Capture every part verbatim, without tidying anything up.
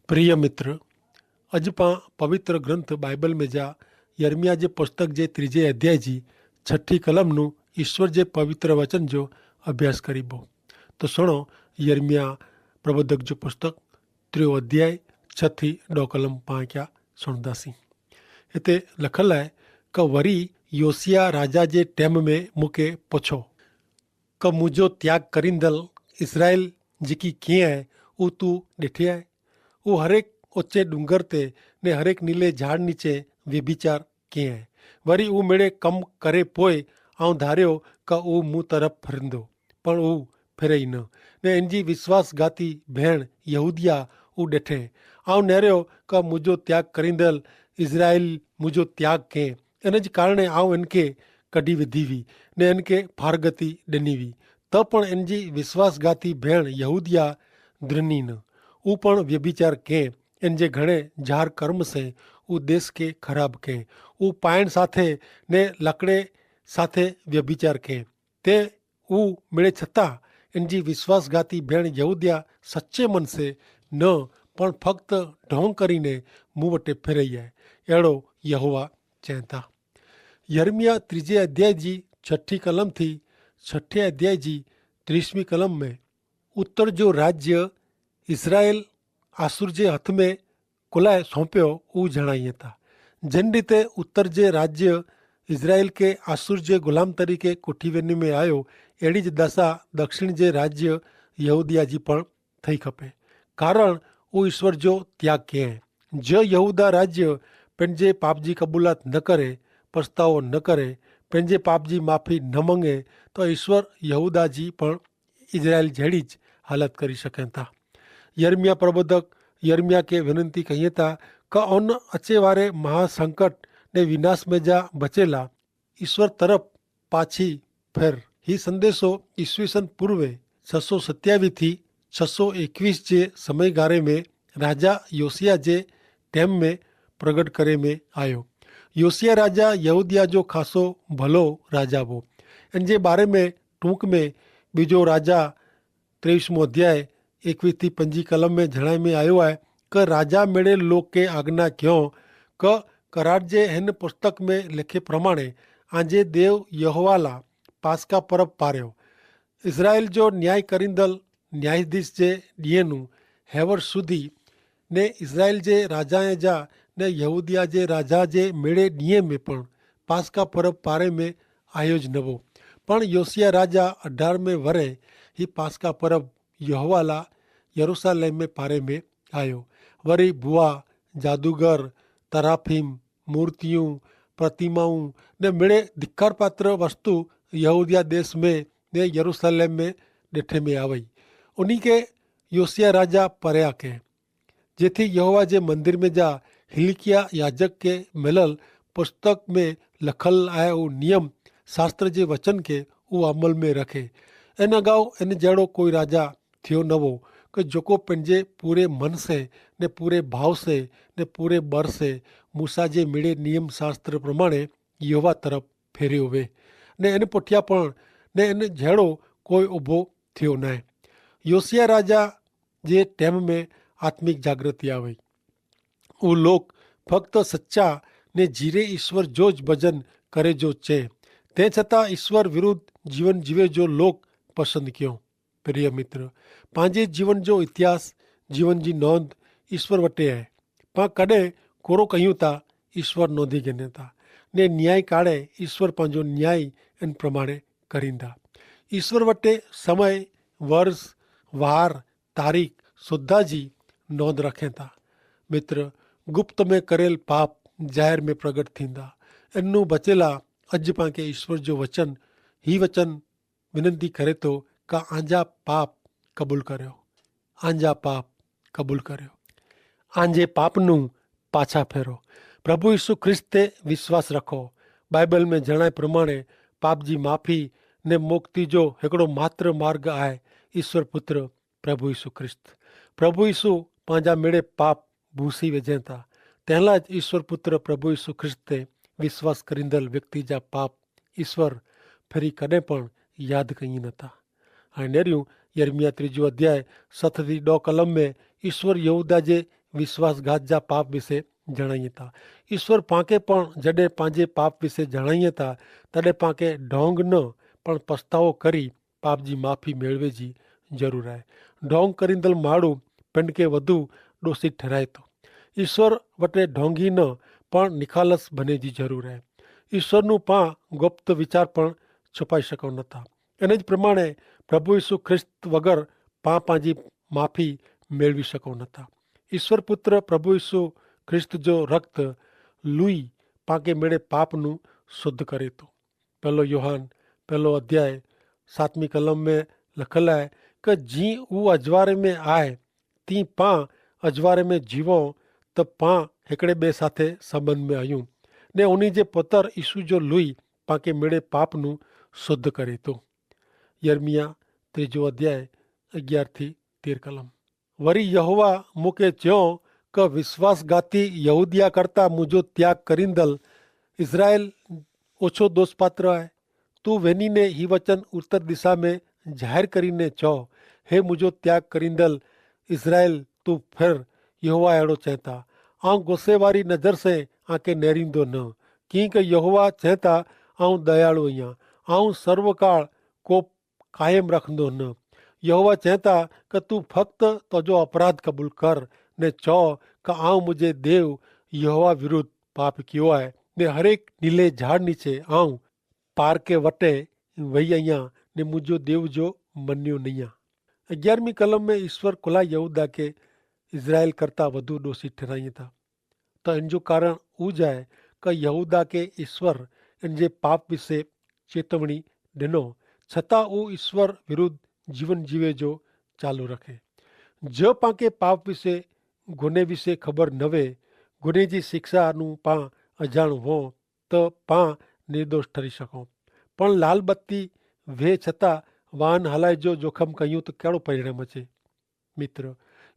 પ્રિય મિત્ર, અજ પાં પવિત્ર ગ્રંથ બાઈબલ મેં જા યર્મિયા જે પુસ્તક જે ત્રીજે અધ્યાય જી છઠી કલમનું ઈસ્વર જે પવિત્ર વચન જો અભ્યાસ કરીબો. તો સુણો, યર્મિયા પ્રબોધક જો પુસ્તક ત્રિયો અધ્યાય છઠી ડો કલમ પાં ક્યા સુણદા સી. હેતા લખલ હૈ, કે વરી યોસિયા રાજા જે ટેમ મેં મુકે પછો, કે મુજો ત્યાગ કરીંદલ ઇસરાયેલ જેકી કેહ હૈ, ઉ તું ડેઠે હૈ? ઉ હરેક ઓચ્છે ડુંગર તે ને હરેક નીલે ઝાડ નીચે વ્યભિચાર કેહ હૈ. વરી ઉ મેડે કમ કરે પોય આઉં ધાર્યો, કે ઉ મું તરફ ફરિંદો, પણ ઉ ફિરઈ ન. ને એનજી વિશ્વાસગાતી ભેણ યહૂદિયા ઉ ડેઠે. આઉં નેર્યો, કે મુજો ત્યાગ કરીંદલ ઇસરાયેલ મુજો ત્યાગ કેહ. એન જ કારણે આઉં એનકે કઢ઼ી વિધિવી ને એનકે ફારગતી ડેનીવી. તો પણ એનજી વિશ્વાસગાતી ભેણ યહૂદિયા દ્રનીન, ઉપણ વ્યભિચાર કેહ. એનજે ઘણે જાર કર્મ સે ઉદેશ કે ખરાબ કેહ. ઉપાયણ સાથે ને લકડે સાથે વ્યભિચાર કેહ. તે ઉ મેળે છતાં એનજી વિશ્વાસગાતી ભેણ યહૂદિયા સચ્ચે મન સે ન, પણ ફક્ત ઢોંગ કરીને મુવટે ફેરઈ હૈ. એડો યહોવા ચેંતા. યર્મિયા ત્રીજે અધ્યાય જી છઠી કલમ થી છઠે અધ્યાય જી ત્રીસમી કલમ મેં ઉત્તર જો રાજ્ય ઇસરાયેલ આસુર જે હથ મેં કોલાએ સોંપ્યો ઉ જણાઈ હતા. જેન રીતે ઉત્તર જે રાજ્ય ઇસરાયેલ કે આસુર જે ગુલામ તરીકે કોઠીવેની મેં આયો, એડી જ દશા દક્ષિણ જે રાજ્ય યહૂદિયા જી પણ થઈ ખપે. કારણ ઉ ઈસ્વર જો ત્યાગ કહેં. જો યહૂદા રાજ્ય પેનજે પાપજી કબૂલાત ન કરે, પછતાવો ન કરે, પેનજે પાપજી માફી ન મંગે, તો ઈસ્વર યહૂદા જી પણ ઇઝરાયેલ જેડી જ હાલત કરી શકેતા. યર્મિયા પ્રબોધક યર્મિયા કે વિનંતી કહિયે તા, કા અન અચેવારે મહાસંકટ ને વિનાશ મેં જા બચેલા ઈસ્વર તરફ પાછી ફેર. હી સંદેશો ઈસ્વીસન પૂર્વે છસો સત્યાવી થી છસો એકવીસ જે સમયગારે મેં રાજા યોસિયા જે ટેમ મેં પ્રગટ કરે મેં આયો. યોસિયા રાજા યહૂદિયા જો ખાસો ભલો રાજા વો. એન જે બારે મેં ટૂંક મેં બીજો રાજા ત્રેવીસ મો અધ્યાય એકવીસ થી પંજી કલમ મેં જણાય મેં આયો હૈ, કે રાજા મેળે લોકે આજ્ઞા ક્યો, કે કરાર જે હેન પુસ્તક મેં લેખે પ્રમાણે આજે દેવ યહોવાલા પાસકા પરબ પાર્યો. ઇઝરાયેલ જો ન્યાય કરીંદલ ન્યાયાધીશ જે દિયેનું હેવર સુધી ને ઇઝરાયેલ જે રાજાએ જા ને યહૂદિયા જે રાજા જે મેળે દિયે મેં પણ પાસકા પરબ પારે મેં આયો જ નવો. પણ યોસિયા રાજા અઢાર મેં વરે હી પાસકા પરબ યહોવાલા યરૂસાલેમ મેં પારે મેં આયો. વરી ભુઆ, જાદુગર, તરાફીમ, મૂર્તિયું, પ્રતિમાઉં ને મેળે ધિક્કારપાત્ર વસ્તુ યહૂદિયા દેશ મેં ને યરૂસાલેમ મેં દેઠે મેં આવય. ઉની કે યોસિયા રાજા પર્યા કે જેથી યહોવા જે મંદિર મેં જા હિલકિયા યાજક કે મેલલ પુસ્તક મેં લખલ આય ઉં નિયમ શાસ્ત્ર જે વચન કે ઉં અમલ મેં રખે. એન અગાઉ એન જેડો કોઈ રાજા થયો નવો, કે જોકો પેનજે પૂરે મન સે ને પૂરે ભાવ સે ને પૂરે બર સે મૂસા જે મેળે નિયમ શાસ્ત્ર પ્રમાણે યહોવા તરફ ફેર્યો વે, ને એન પોઠ્યા પણ ને એન જેડો કોઈ ઉભો થયો નાય. યોસિયા રાજા જે ટેમ મેં આત્મિક જાગ્રતિ આવે. ઉં લોક ફક્ત સચ્ચા ને જીરે ઈસ્વર જો જ ભજન કરે જો ચે, તે છતાં ઈસ્વર વિરુદ્ધ જીવન જીવે જો લોક પસંદ ક્યો. પ્રિય મિત્ર, પાંજે જીવન જો ઇતિહાસ, જીવન જી નોંધ ઈસ્વર વટે હૈ. પાં કડ઼ે કોરો કહ્યું તા ઈસ્વર નોંધી ગને તા, ને ન્યાય કાળે ઈસ્વર પાંજો ન્યાય એન પ્રમાણે કરીંદા. ઈસ્વર વટે સમય, વર્ષ, વાર, તારીખ સુધા જી નોંધ રખેતા. મિત્ર, ગુપ્ત મેં કરેલ પાપ જાહેર મેં પ્રગટ થીંદા. એનનું બચેલા અજ પાંકે ઈસ્વર જો વચન હી વચન વિનંતી કરે તો, કા આંજા પાપ કબૂલ કર્યો. આંજા પાપ કબૂલ કર્યો. આંજે પાપનું પાછા ફેરો. પ્રભુ ઈસુ ખ્રિસ્ત તે વિશ્વાસ રખો. બાઈબલ મેં જણાય પ્રમાણે પાપજી માફી ને મોક્તિ જો હેકડો માત્ર માર્ગ આય, ઈસ્વર પુત્ર પ્રભુ ઈસુ ખ્રિસ્ત. પ્રભુ ઈસુ પાંજા મેળે પાપ ભૂસી વેજેતા. તેહલા જ ઈસ્વર પુત્ર પ્રભુ ઈસુ ખ્રિસ્ત તે વિશ્વાસ કરીંદલ વ્યક્તિ જા પાપ ઈસ્વર ફેરી કદે પણ યાદ કઈ નતા. હૈ નેર્યું યર્મિયા ત્રીજો અધ્યાય સત થી દો કલમ મેં ઈસ્વર યહૂદા જે વિશ્વાસઘાત જા પાપ વિશે જણાઈ થા. ઈસ્વર પાંકે પણ જડે પાંજે પાપ વિશે જણાઈ થા, તદે પાંકે ઢોંગ ન પણ પસ્તાવો કરી પાપ જી માફી મેળવે જી જરૂર આય. ઢોંગ કરીંદલ માડૂ પેંડ કે વધુ દોષિત ઠેરાય તો. ઈસ્વર વટે ઢોંગી ન પણ નિખાલસ ભને જી જરૂર આય. ઈસ્વરનું પાં ગુપ્ત વિચાર પણ છુપાઈ શકો નથા. એન જ પ્રમાણે પ્રભુ ઈસુ ખ્રિસ્ત વગર પાં પાંજી માફી મેળવી શકો નથા. ઈસ્વર પુત્ર પ્રભુ ઈસુ ખ્રિસ્ત જો રક્ત લુઈ પાંકે મેળે પાપનું શુદ્ધ કરે તો. પહેલો યોહાન પહેલો અધ્યાય સાતમી કલમ મેં લખેલા હૈ, કે જી ઉ અજવારે મેં આય તી પાં અજવારે મેં જીવો, તો પાં હેકડ઼ે બે સાથે સંબંધ મેં અયું ને ઉની જે પતર ઈસુ જો લુઈ પાંકે મેળે પાપનું શુદ્ધ કરે તો. યર્મિયા ત્રીજો અધ્યાય અગિયાર થી તેર કલમ. વરી યહોવા મુકે ચ્યો, કે વિશ્વાસગાતી યહૂદિયા કરતા મુજો ત્યાગ કરીંદલ ઇઝરાયેલ ઓછો દોષપાત્ર આય. તું વેની ને હી વચન ઉત્તર દિશા મેં જાહેર કરીને ચો, હે મુજો ત્યાગ કરીંદલ ઇઝરાયેલ, તું ફેર. યહોવા એડો ચેતા, આઉં ગોસેવારી નજર સે આંકે નેરીંદો ન. કિંકે યહોવા ચેતા, આઉં દયાળુ અહિયા, આઉં સર્વકાળ કોપ કાયમ રાખંદો ન. યહોવા ચેતા, કે તું ફક્ત તોજો અપરાધ કબૂલ કર ને ચો, કે આઉં મુજે દેવ યહોવા વિરુદ્ધ પાપ કિયો આય, ને હરેક નીલે ઝાડ નીચે આઉં પાર કે વટે વહી અહિયા, ને મુજો દેવ જો મન્યો નહિયા. અગિયારમી કલમ મેં ઈસ્વર કુલા યહૂદા કે ઇઝરાયેલ કરતા વધુ દોષી ઠેરાઈ થા. તો એનજો કારણ ઉજ આય, કે યહૂદા કે ઈસ્વર એનજે પાપ વિશે ચેતવણી ડેનો, છતાં ઉ ઈસ્વર વિરુદ્ધ જીવન જીવે જો ચાલુ રખે. જો પાંકે પાપ વિશે ગુને વિશે ખબર નવે, ગુને જી શિક્ષાનું પાં અજાણ હો, તો પાં નિર્દોષ ઠરી શકો. પણ લાલબત્તી વે છતાં વાહન હલાઈ જો જોખમ કહ્યું તો કેડો પરિણામ છે? મિત્ર,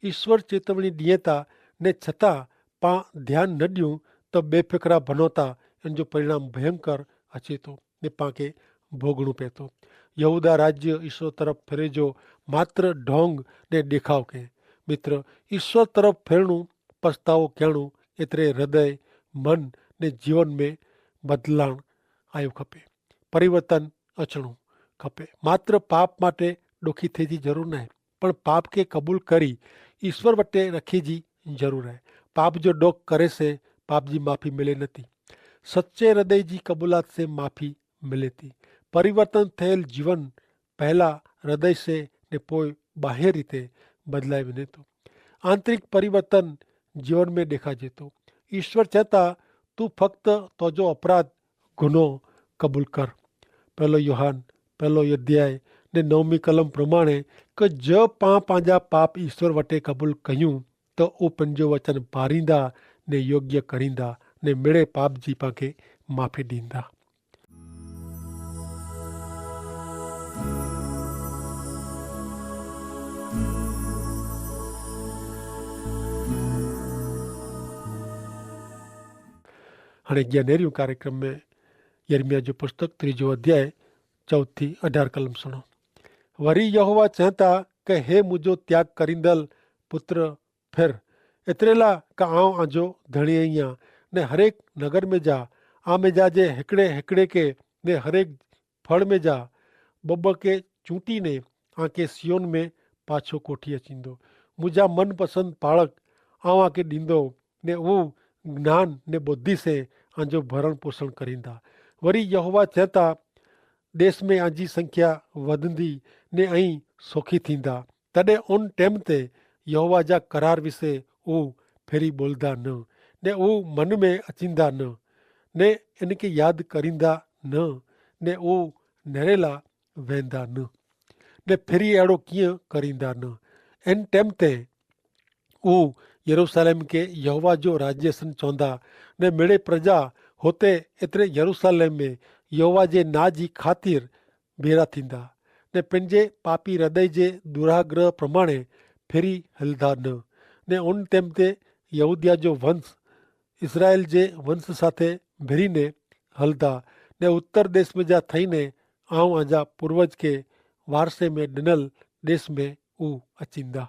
ઈસ્વર ચેતવણી દિયેતા ને છતાં પાં ધ્યાન ન દ્યું, તો બેફિકરા ભનોતા એનજો પરિણામ ભયંકર અચેતો ને પાંકે ભોગણું પેતો. યહૂદા રાજ્ય ઈસ્વર તરફ ફેરે જો માત્ર ઢોંગ ને દેખાવ કે. મિત્ર, ઈસ્વર તરફ ફેરણું પસ્તાવો કહેણું એતરે હૃદય, મન ને જીવન મેં બદલાણ આયો ખપે. પરિવર્તન અચણું ખપે. માત્ર પાપ માટે ડોખી થે જી જરૂર નાય, પણ પાપ કે કબૂલ કરી ઈસ્વર વટે રખી જી જરૂર હૈ. પાપ જો ડોખ કરે સે પાપ જી માફી મિલે નથી. સચ્ચે હૃદય જી કબૂલાત સે માફી મિલે તી. પરિવર્તન થયેલ જીવન પહેલા હૃદય સે ને પોય બાહ્ય રીતે બદલાઈ વિને તો. આંતરિક પરિવર્તન જીવન મેં દેખાજે તો. ઈસ્વર ચેતા, તું ફક્ત તોજો અપરાધ ગુનો કબૂલ કર. પહેલો યોહાન પહેલો અધ્યાય ને નવમી કલમ પ્રમાણે, કે જો પાં પાંજા પાપ ઈસ્વર વટે કબૂલ કહ્યું, તો ઉપને જો વચન પારીંદા ને યોગ્ય કરીંદા ને મેળે પાપ જી પાંકે માફી દીંદા. હણે જ્ઞાનેરિયું કાર્યક્રમ મેં યર્મિયા જો પુસ્તક ત્રીજો અધ્યાય ચૌથી અઢાર કલમ સુણો. વરી યહોવા ચેંતા, કે હે મુજો ત્યાગ કરીંદલ પુત્ર ફિર, એતરેલા કા આઉં આજો ધણી અહિયા, ને હરેક નગર મેં જા, આમે જા જે હેકડ઼ે હેકડ઼ે કે, ને હરેક ફળ મેં જા બબ કે ચૂંટી ને આકે સિયોન મેં પાછો કોઠી અચીંદો. મુજા મનપસંદ પાળક આઉં આકે દીંદો, ને ઉં જ્ઞાન ને બોધિ સે આજો ભરણ પોષણ કરીંદા. વરી યહોવા ચેંતા, દેશ મેં આજી સંખ્યા વધંદી ને અહીં સોખી થીંદા. તદે ઉન ટેમ તે યહોવા જા કરાર વિશે ઉં ફેરી બોલદા ન, ને ઉં મન મેં અચીંદા ન, ને એનકે યાદ કરીંદા ન, ને ઉં નેરેલા વેંદા ન, ને ફેરી એડો કિયા કરીંદા ન. એન ટેમ તે ઉં યરૂસાલેમ કે યહોવા જો રાજ્ય સન ચોંદા, ને મેડે પ્રજા હોતે એતરે યરૂસાલેમ મેં યહોવા જે ના જી ખાતિર ભેરા થીંદા, ને પેનજે પાપી હૃદય જે દુરાગ્રહ પ્રમાણે ફેરી હલદા ન. ને ઉન તેમ તે યહૂદિયા જો વંશ ઇસરાયેલ જે વંશ સાથે ભેરી ને હલદા, ને ઉત્તર દેશ મેં જા થઈ ને આઉં આજા પૂર્વજ કે વારસે મેં ડનલ દેશ મેં ઉં અચીંદા.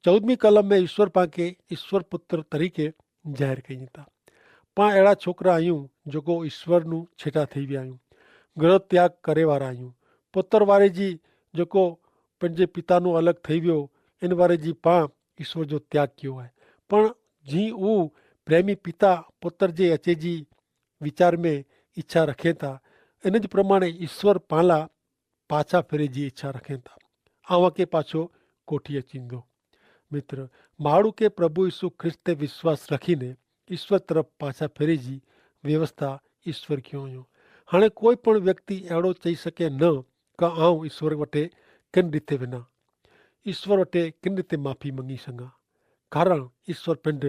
ચૌદમી કલમ મેં ઈસ્વર પાંકે ઈસ્વર પુત્ર તરીકે જાહેર કઈ થા. પાં એડા છોકરા આયું જોકો ઈસ્વરનું છેટા થઈ વ્યા આયું, ગ્રહ ત્યાગ કરે વારા આયું. પુતર વારે જી જોકો પન જે પિતાનું અલગ થઈ વ્યો, એન વારે જી પાં ઈસ્વર જો ત્યાગ કિયો હૈ. પણ જી ઉ પ્રેમી પિતા પુતર જે અચે જી વિચાર મેં ઇચ્છા રખે થા, એન જ પ્રમાણે ઈસ્વર પાંલા પાછા ફેરે જી ઇચ્છા રખે થા. આવા કે પાછો કોઠી અચીંદો. મિત્ર, માડૂ કે પ્રભુ ઈસુ ખ્રિસ્ત તે વિશ્વાસ રખીને ઈસ્વર તરફ પાછા ફેરે જી વ્યવસ્થા ઈસ્વર ક્યો અયો. હાણે કોઈ પણ વ્યક્તિ એડો ચહી શકે ન કે આઉં ઈસ્વર વટે કિન રીતે વિના ઈસ્વર વટે કિન રીતે માફી મંગી સંગા. કારણ ઈસ્વર પિંડ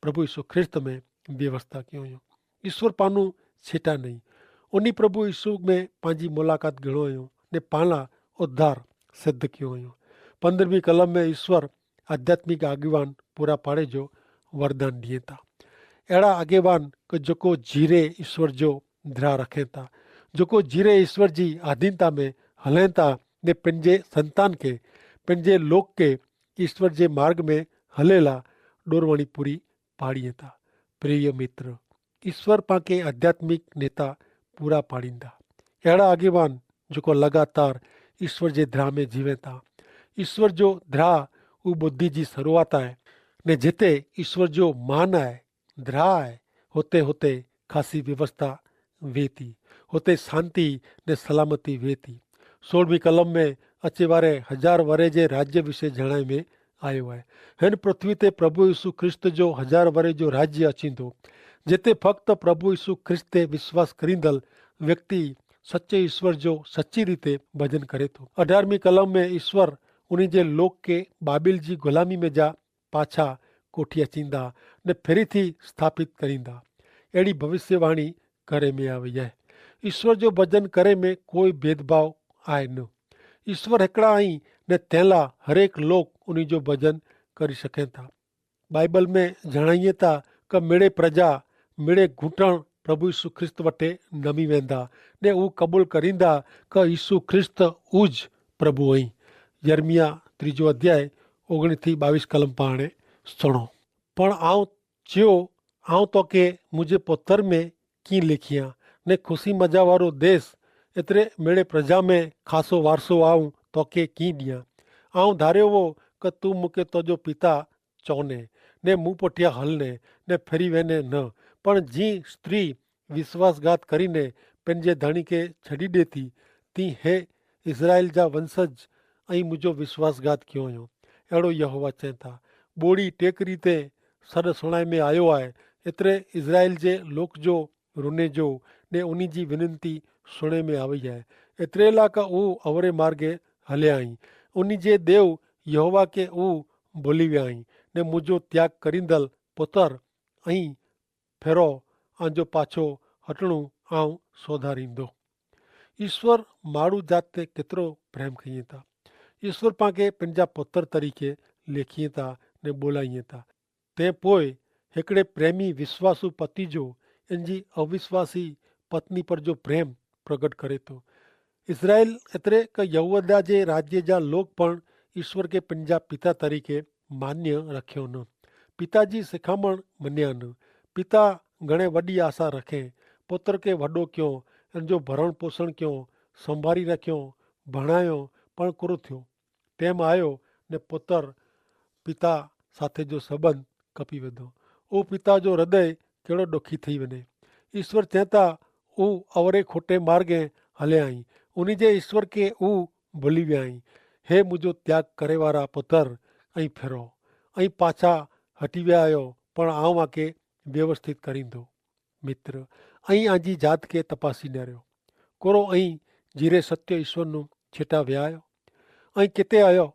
પ્રભુ ઈસુ ખ્રિસ્ત મેં વ્યવસ્થા ક્યો અયો. ઈસ્વર પાનું છેટા નહીં. ઉની પ્રભુ ઈસુ મેં પાંજી મુલાકાત ગણો અયો ને પાના ઉદ્ધાર સિદ્ધ ક્યો અયો. પંદ્રહમી કલમ મેં ઈસ્વર આધ્યાત્મિક આગેવાન પૂરા પાડે જો વરદાન દિયે થા. એડા આગેવાન કે જોકો જીરે ઈસ્વર જો ધ્રા રખે થા, જોકો જીરે ઈસ્વર જી આધીનતા મેં હલે થા ને પન જે સંતાન કે પન જે લોક કે ઈસ્વર જે માર્ગ મેં હલેલા ડોરવાણી પૂરી પાડી થા. પ્રિય મિત્ર, ઈસ્વર પાંકે આધ્યાત્મિક નેતા પૂરા પાડીંદા. એડા આગેવાન જોકો લગાતાર ઈસ્વર જે ધ્રા મેં જીવે થા. ઈસ્વર જો ધ્રા ઉ બુદ્ધિ જી શરૂઆત આય ને જેતે ઈસ્વર જો માન આય, ધ્રા આય, હોતે હોતે ખાસી વ્યવસ્થા વેતી, હોતે શાંતિ ને સલામતી વેતી. સોળમી કલમ મેં અચેવારે હજાર વરે જે રાજ્ય વિશે જણાય મેં આયો હૈ. હેન પૃથ્વી તે પ્રભુ ઈસુ ખ્રિસ્ત જો હજાર વરે જો રાજ્ય અચીંદો, જેતે ફક્ત પ્રભુ ઈસુ ખ્રિસ્ત તે વિશ્વાસ કરીંદલ વ્યક્તિ સચ્ચે ઈસ્વર જો સચ્ચી રીતે ભજન કરે તો. અઢારમી કલમ મેં ઈસ્વર ઉની જે લોક કે બાબિલ જી ગુલામી મેં જા પાછા કોઠિયા ચીંદા ને ફેરી થી સ્થાપિત કરીંદા. એડી ભવિષ્યવાણી કરે મેં આવે યહ. ઈસ્વર જો ભજન કરે મેં કોઈ ભેદભાવ આય ન. ઈસ્વર હેકડા અહીં ને તેલા હરેક લોક ઉની જો ભજન કરી શકેતા. બાઈબલ મેં જણાયે તા કે મેડે પ્રજા મેડે ઘૂંટણ પ્રભુ ઈસુ ખ્રિસ્ત વટે નમી વેંદા ને ઉં કબૂલ કરીંદા કે ઈસુ ખ્રિસ્ત ઉજ પ્રભુ અહીં. યર્મિયા ત્રીજો અધ્યાય ઓગણીથી બાવીસ કલમ પાણે સુણો. પણ આઉં ચ્યો, આઉં તો કે મુઝે પોતર મેં કી લેખિયા ને ખુશી મજાવારો દેશ એતરે મેડે પ્રજા મેં ખાસો વારસો આઉં તો કે કી દિયા. આઉં ધાર્યો વો કે તું મુકે તોજો પિતા ચોને ને મું પઠ્યા હલને ને ફેરી વેને ન. પણ જી સ્ત્રી વિશ્વાસગાત કરીને પેનજે ધણી કે છડી દેતી તી હે ઇસરાયેલ જા વંશજ અહીં મુજો વિશ્વાસગાત ક્યો અયો. એડો યહોવા ચેતા બોડી ટેકરી તે સડ સુણાઈ મેં આયો આય. એતરે ઇસરાયેલ જે લોક જો રુને જો ને ઉની જી વિનંતી સુણે મેં આવે હૈ. એતરેલા કા ઉં અવરે માર્ગે હલે આઈ ઉની જે દેવ યહોવા કે ઉં ભોલી વ્યા આઈ ને મુજો ત્યાગ કરીંદલ પોતર અહીં ફેરો આજો પાછો હટણું આઉં સોધારીંદો. ઈસ્વર માડૂ જાત તે કેતરો પ્રેમ કહિયે તા. ઈસ્વર પાંકે પંજા પોતર તરીકે લેખિયે તા ને બોલાઇયે તા. તે પોય હેકડ઼ે પ્રેમી વિશ્વાસુ પતિ જો એનજી અવિશ્વાસી પત્ની પર જો પ્રેમ પ્રગટ કરે તો. ઇસરાયેલ એતરે કે યહૂદા જે રાજ્ય જા લોક પણ ઇશ્વર કે પંજા પિતા તરીકે માન્ય રખ્યો ન. પિતા જી સિખામણ મન્યા ન. પિતા ઘણે વડી આશા રખે. પોતર કે વડો ક્યો, એનજો ભરણ પોષણ ક્યો, સંભારી રખ્યો, ભણાયો, પણ કુરુ થ્યો. તેમ આયો ને પોતર પિતા સાથે જો સંબંધ કપી વેધો. ઉહ પિતા જો હૃદય કેડો ડોખી થઈ વેને. ઈસ્વર ચેતા ઉહ અવરે ખોટે માર્ગે હલે આઈ. ઉની જે ઈસ્વર કે ઉહ ભલી વ્યા આઈ. હે મુજો ત્યાગ કરેવારા પોતર, અહીં ફેરો. અહીં પાછા હટી વ્યા આયો. પણ આઉં આકે વ્યવસ્થિત કરીંદો. મિત્ર, અહીં આજી જાત કે તપાસી નેર્યો. કોરો અહીં જીરે સત્ય ઈસ્વરનું છેટા વ્યા આયો? અહીં કેતે આયો?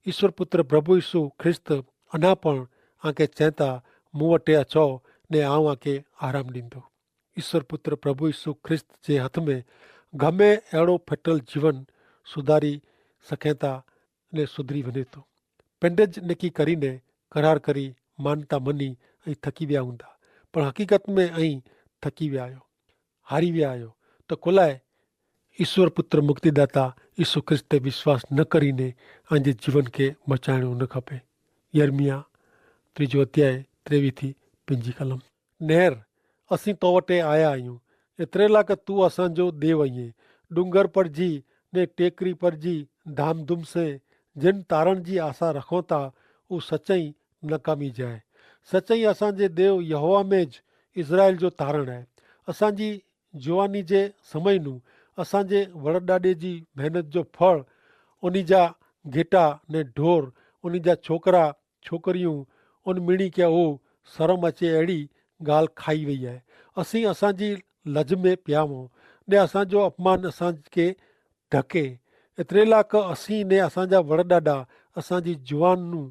ઈસ્વર પુત્ર પ્રભુ ઈસુ ખ્રિસ્ત અના પણ આકે ચેતા, મું વટે અછો ને આઉં આકે આરામ દીંદો. ઈસ્વર પુત્ર પ્રભુ ઈસુ ખ્રિસ્ત જે હથ મેં ગમે એડો ફેટલ જીવન સુધારી સકેતા ને સુધરી વને તો. પેંડે જ નેકી કરીને કરાર કરી માનતા મની અહીં થકી વ્યા હુંદા. પણ હકીકત મેં અહીં થકી વ્યા આયો, હારી વ્યા આયો. તો કોલાએ ઈસ્વર પુત્ર મુક્તિદાતા ઈસુ ખ્રિસ્ત તે વિશ્વાસ ન કરીને આજે જીવન કે બચાયણો ન ખપે. યર્મિયા ત્રીજો અધ્યાય ત્રેવી થી પંજી કલમ. નેર, અસી તો વટે આયા અયૂં, એતરેલા કે તું અસાંજો દેવ અયે. ડુંગર પર જી ને ટેકરી પર જી ધામધૂમ સે જેન તારણ જી આશા રખોતા, ઉં સચ્ચઈ નકામી જાય. સચ્ચઈ અસાંજે દેવ યહોવા મેં જ ઇઝરાયેલ જો તારણ હૈ. અસાંજી જુવાની જે સમયનું અસાંજે વડદાદે જી મહેનત જો ફળ, ઉની જા ઘેટા ને ઢોર, ઉની જા છોકરા છોકરિયું, ઉન મિણી કે ઉ સરમ અચે એડી ગાલ ખાઈ વૈયા હૈ. અસી અસાંજી લજ મેં પ્યાવો ને અસાંજો અપમાન અસાંજ કે ઢકે. એતરેલા કે અસી ને અસાંજા વડદાદા અસાંજી જુવાનનું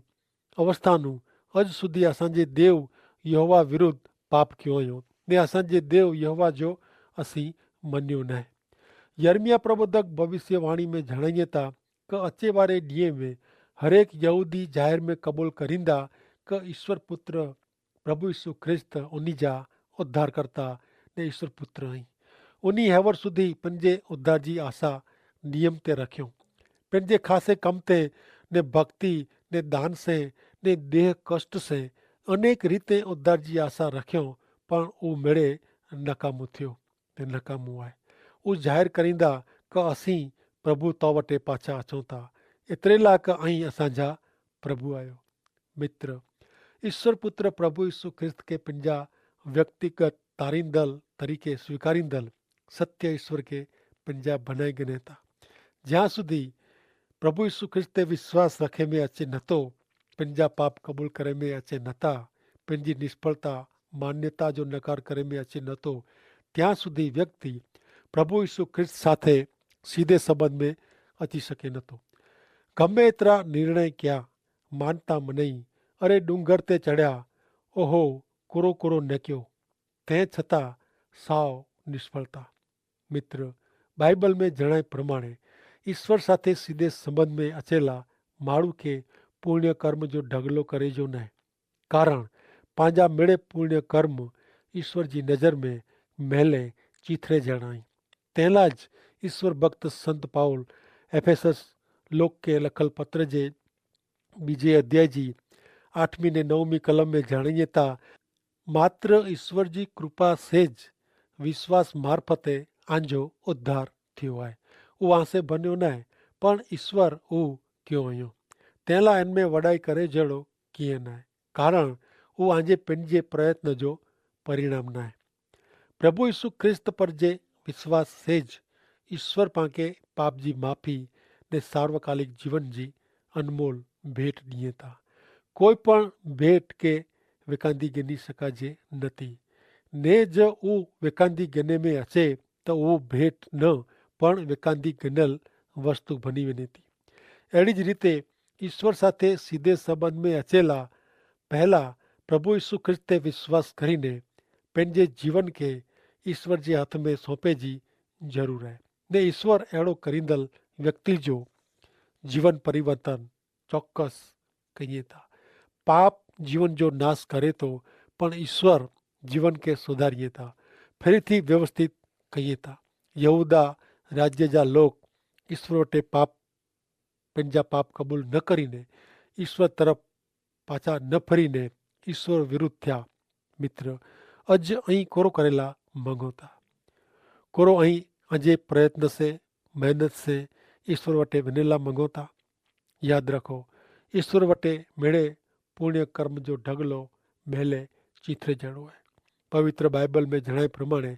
અવસ્થાનું અજ સુધી અસાંજે દેવ યહોવા વિરુદ્ધ પાપ ક્યો અયો ને અસાંજે દેવ યહોવા જો અસી મન્યો નાહ. યર્મિયા પ્રબોધક ભવિષ્યવાણી મેં જણાયે તા કે અચેવારે દિયે મેં હરેક યહૂદી જાહેર મેં કબૂલ કરીંદા કે ઈસ્વર પુત્ર પ્રભુ ઈસુ ખ્રિસ્ત ઉની જા ઉદ્ધારકર્તા ને ઈસ્વર પુત્ર હૈં. ઉની હેવર સુધી પંજે ઉદ્ધાર જી આશા નિયમ તે રખ્યો. પંજે ખાસે કમ તે ને ભક્તિ ને દાન સે ને દેહ કષ્ટ સે અનેક રીતે ઉદ્ધાર જી આશા રખ્યો, પણ ઉમેડે નકામો થયો. તે નકામો આય. ઉજાહેર કરીંદા કે અસી પ્રભુ તોવટે પાછા અચોતા, એતરેલા કે અહીં અસાંજા પ્રભુ આયો. મિત્ર, ઈસ્વર પુત્ર પ્રભુ ઈસુ ખ્રિસ્ત કે પંજા વ્યક્તિગત તારીંદલ તરીકે સ્વીકારીંદલ સત્ય ઈસ્વર કે પંજા ભનાઈ ગને તા. જ્યાં સુધી પ્રભુ ઈસુ ખ્રિસ્ત તે વિશ્વાસ રખે મેં અચે નતો, પંજા પાપ કબૂલ કરે મેં અચે નતા, પંજી નિષ્ફળતા માન્યતા જો નકાર કરે મેં અચે નતો, ત્યાં સુધી વ્યક્તિ પ્રભુ ઈસુ ખ્રિસ્ત સાથે સીધે સંબંધ મેં અચી શકે નતો. ગમે એતરા નિર્ણય ક્યા માનતા મનઈ, અરે ડુંગર તે ચડ્યા, ઓહો, કુરો કુરો નક્યો, તે છતાં સાવ નિષ્ફળતા. મિત્ર, બાઈબલ મેં જણાય પ્રમાણે ઈસ્વર સાથે સીધે સંબંધ મેં અચેલા માણું કે પૂર્ણ્ય કર્મ જો ઢગલો કરે જો નાય. કારણ પાંજા મેળે પૂર્ણ્ય કર્મ ઈસ્વર જી નજર મેં મહેલે ચીથરે જણાય. તેના જ ઈસ્વર ભક્ત સંત પાઉલ એફેસસ લોક કે લખલ પત્ર જે બીજે અધ્યાય જી આઠમી ને નવમી કલમ મેં જણાયે તા, માત્ર ઈસ્વર જી કૃપા સે જ વિશ્વાસ મારફતે આંજો ઉદ્ધાર થયો આય. ઉ આંસે ભન્યો નાય, પણ ઈસ્વર ઉ ક્યો અયો. તેલા એન મેં વડાઈ કરે જેડો કિયે નાય, કારણ ઉ આંજે પેનજે પ્રયત્ન જો પરિણામ નાય. પ્રભુ ઈસુ ખ્રિસ્ત પર જે વિશ્વાસ સે જ ઈસ્વર પાંકે પાપ જી માફી ને સાર્વકાલિક જીવન જી અનમોલ ભેટ દિયે તા. કોઈ પણ ભેટ કે વેકાંદી ગની શકાજે નથી. ને જો ઉ વેકાંદી ગને મેં હશે, તો ઉ ભેટ ન પણ વેકાંદી ગનલ વસ્તુ ભની વેને તી. એડી જ રીતે ઈસ્વર સાથે સીધે સંબંધ મેં હસેલા પહેલા પ્રભુ ઈસુ ખ્રિસ્ત તે વિશ્વાસ કરીને પેનજે જીવન કે ઈસ્વર જે હાથ મેં સોંપે જી જરૂર હૈ. ને ઈસ્વર એડો કરીંદલ વ્યક્તિ જો જીવન પરિવર્તન ચોક્કસ કહિયે તા. પાપ જીવન જો નાસ કરે તો, પણ ઈસ્વર જીવન કે સુધારિયે તા, ફેરી થી વ્યવસ્થિત કહિયે તા. યહૂદા રાજ્ય જા લોક ઈસ્વર વટે પાપ પન જા પાપ કબૂલ ન કરીને ઈસ્વર તરફ પાછા ન ફરીને ઈસ્વર વિરુદ્ધ થ્યા. મિત્ર, અજ અહીં કોરો કરેલા મંગોતા? કોરો અહીં અજે પ્રયત્ન સે મહેનત સે ઈસ્વર વટે વિનેલા મંગોતા? યાદ રાખો, ઈસ્વર વટે મેળે પૂર્ણ્ય કર્મ જો ઢગલો મહેલે ચીથરે જણો હૈ. પવિત્ર બાઈબલ મેં જણાય પ્રમાણે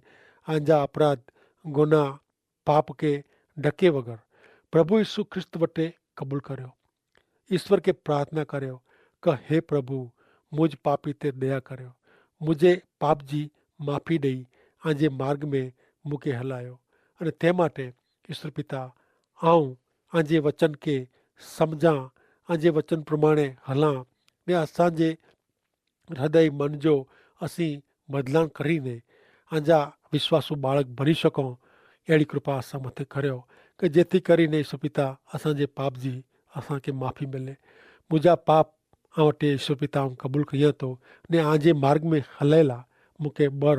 આંજા અપરાધ, ગુના, પાપ કે ઢકે વગર પ્રભુ ઈસુ ખ્રિસ્ત વટે કબૂલ કર્યો. ઈસ્વર કે પ્રાર્થના કર્યો, કે હે પ્રભુ, મુઝ પાપી તે દયા કર્યો, મુઝે પાપ જી માફી દઈ, આજે માર્ગ મેં મુકે હલાયો. અને તે માટે ઈસ્વર પિતા, આઉં આજે વચન કે સમઝા, આજે વચન પ્રમાણે હલા, ને અસાંજે હૃદય મન જો અસી બદલાણ કરીને આજા વિશ્વાસુ બાળક ભરી શકો. એડી કૃપા અસા મતે કર્યો, કે જેથી કરીને ઈસુ પિતા અસાંજે પાપ જી અસાંકે માફી મિલે. મુજા પાપ આવટે ઈસુ પિતા કબૂલ કહિયા તો, ને આજે માર્ગ મેં હલેલા મુકે બર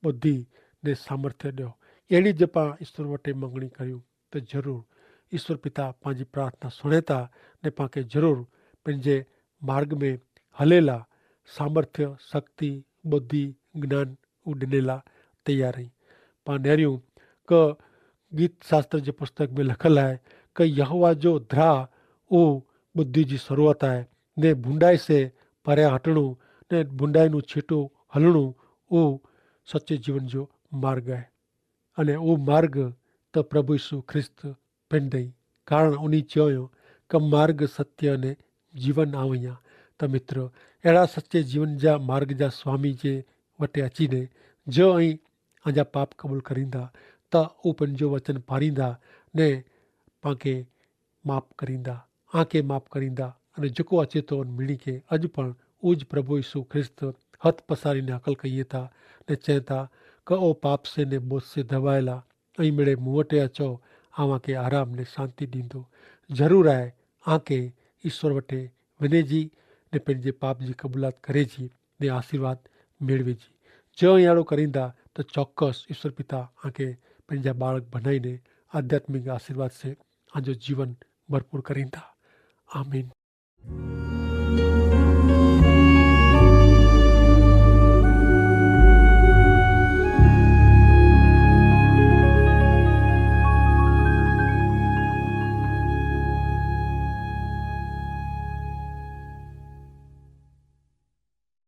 બુદ્ધિ ને સામર્થ્ય દ્યો. એડી જપા ઈસુ વટે મંગણી કર્યું, તો જરૂર ઈસુ પિતા પાંજી પ્રાર્થના સુણેતા, ને પાંકે જરૂર પન જે માર્ગ મેં હલેલા સામર્થ્ય, શક્તિ, બુદ્ધિ, જ્ઞાન ઉડનેલા તૈયાર હૈં. પાં નેર્યું કે ગીત શાસ્ત્ર જે પુસ્તક મેં લખલ હૈ કે યહોવા જો ધ્રા ઉહ બુદ્ધિ જી શરૂઆત હૈ, ને ભૂંડાઈ સે પર્યા હટણું ને ભૂંડાઈનું છીટું હલણું ઉહ સચ્ચે જીવન જો માર્ગ હૈ. અને ઉહ માર્ગ તો પ્રભુ ઈસુ ખ્રિસ્ત પેંડઈ. કારણ ઉની ચોયો કે માર્ગ સત્ય અને જીવન આવયા. તો મિત્ર, એડા સચ્ચે જીવન જા માર્ગ જા સ્વામી જે વટે અચીને જો અહીં આજા પાપ કબૂલ કરીંદા, તો ઉપને જો વચન પારીંદા ને પાંકે માફ કરીંદા, આંકે માફ કરીંદા. અને જેકો અચેતો મિણી કે અજ પણ ઉજ પ્રભુ ઈસુ ખ્રિસ્ત હત પસારી ને હકલ કહિયે થા ને ચેતા કે ઓ પાપ સે ને બોસ સે ધવાયેલા અહીં મેળે મુવટે અચો, આવાં કે આરામ ને શાંતિ દીંદો. જરૂર આય આંકે ઈસ્વર વટે વિને જી ને પેનજે પાપ જી કબૂલાત કરે જી ને આશીર્વાદ મેળવે જી. જો અહીં આડો કરીંદા તો ચોક્કસ ઈસ્વર પિતા આંકે પેનજા બાળક ભનાઈ ને આધ્યાત્મિક આશીર્વાદ સે આજો જીવન ભરપૂર કરીંદા. આમીન.